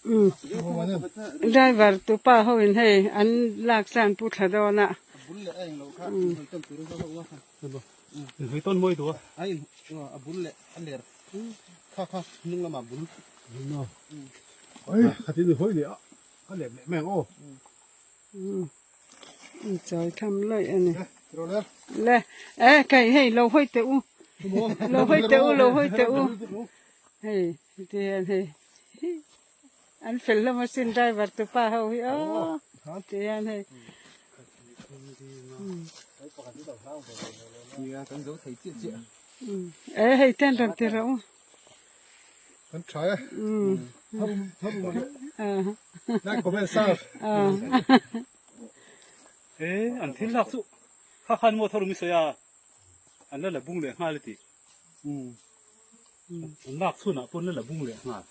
Umm driver tu pa ho in hei an lak san pu thla dawn a. Umm chawi tham lawih a ni. Le e kai hei lo hawi teh u lo hawi teh u lo hawi teh u hei ti hian hei an fel hlawm asin driver tu pa ho hi aw ti hian hei. E hei ten rawn ti rawh u. Kan tha e. Like comment share. E an thil lak chu kha khan maw thar mi sawi a an la la bung leh nghal a ti. An lak chhunah pawn la la bung leh nghal.